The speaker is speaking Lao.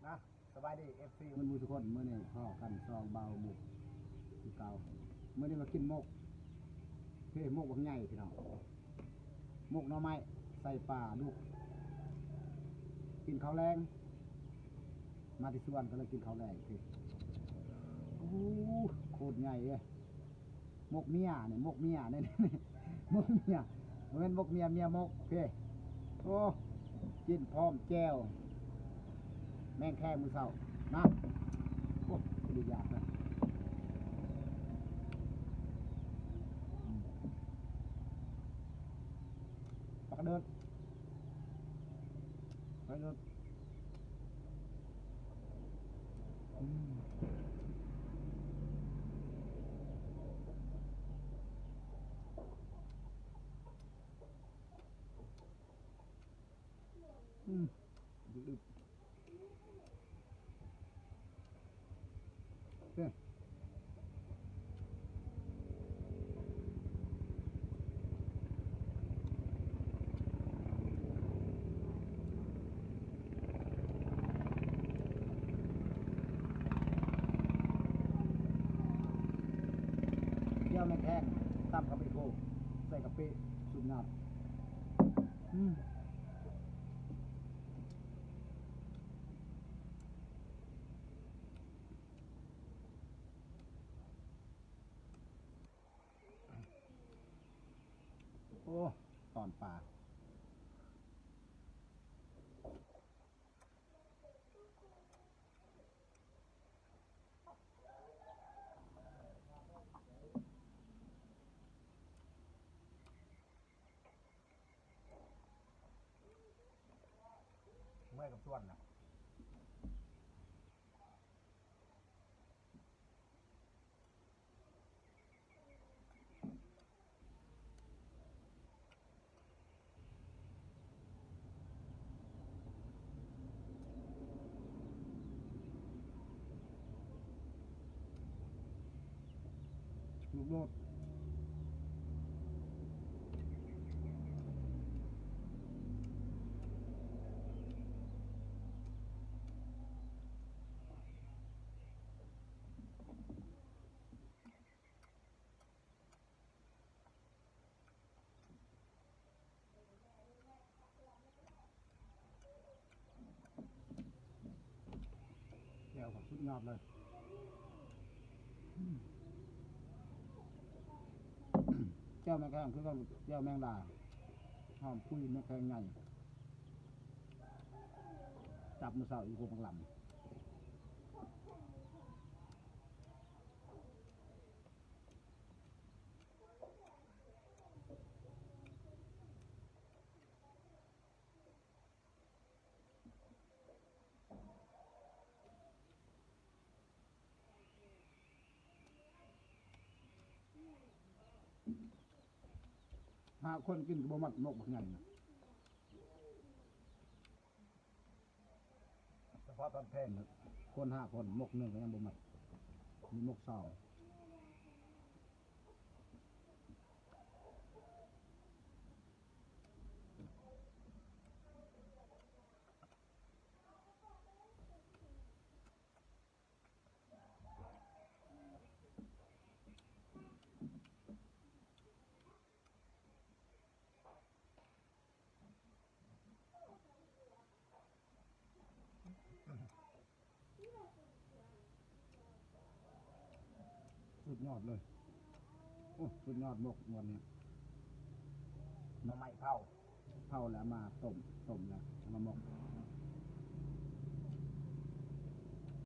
ອ່ະ ສະບາຍດີ ເອັຟຊີ ໝົດໝູ່ທຸກຄົນ. ມື້ນີ້ພໍ້ກັນຊ່ອງບ່າວມຸກຄືເກົ່າ. ມື້ນີ້ມາກິນໝົກ ເພ ໝົກບັກໃຫຍ່ພີ່ນ້ອງ, ໝົກໜໍ່ໄມ້ໃສ່ປາດຸກ. ກິນເຂົ້າແລງ ມາແຕ່ສວນກໍເລີຍກິນເຂົ້າແລງ. ໂອ້ ໂຄດໃຫຍ່ເດ້. ໝົກເມຍນີ້ ໝົກເມຍນີ້ ໝົກເມຍ ບໍ່ແມ່ນໝົກເມຍ ເມຍໝົກ. ໂອເຄ ໂອ້ ກິນພ້ອມແຈ່ວແມງແຄງມື້ເຊົ້ານະ. ໂອ້ ດີຢາກນະ. ປາກກະເດີດ ໄປເດີດ. ອືມ ອືມ ດຶບໆ. ເດ້ ແຈ່ວແມງແຄງ ຕຳກັບເອໂກ ໃສ່ກະປິ ສຸດຍອດ. ອືມ ໂອ້ ຕອນປາ ເມື່ອຍກັບສວນນະ. ລູກໂດດ. ແຈ່ວກໍສຸດຍອດເລີຍ. ແຈ່ວແມງແຄງຄືກັນ ແຈ່ວແມງດາ ຫອມຄຸຍແມງແຄງໃຫຍ່ ຈັບມື້ເຊົ້າຢູ່ໂຄກບັກລຳ. ຫ້າຄົນກິນກໍບໍ່ໝົດ ໝົກບັກໃຫຍ່ນະ. ສະເພາະຕອນແພງ ຄົນຫ້າຄົນ ໝົກໜຶ່ງກໍຍັງບໍ່ໝົດ ມີໝົກສອງ. ສຸດຍອດເລີຍ. ໂອ້ ສຸດຍອດໝົກງວດນີ້. ໜໍ່ໄມ້ເຜົາ ເຜົາແລ້ວເອົາມາຕົ້ມ ຕົ້ມແລ້ວເອົາມາໝົກ.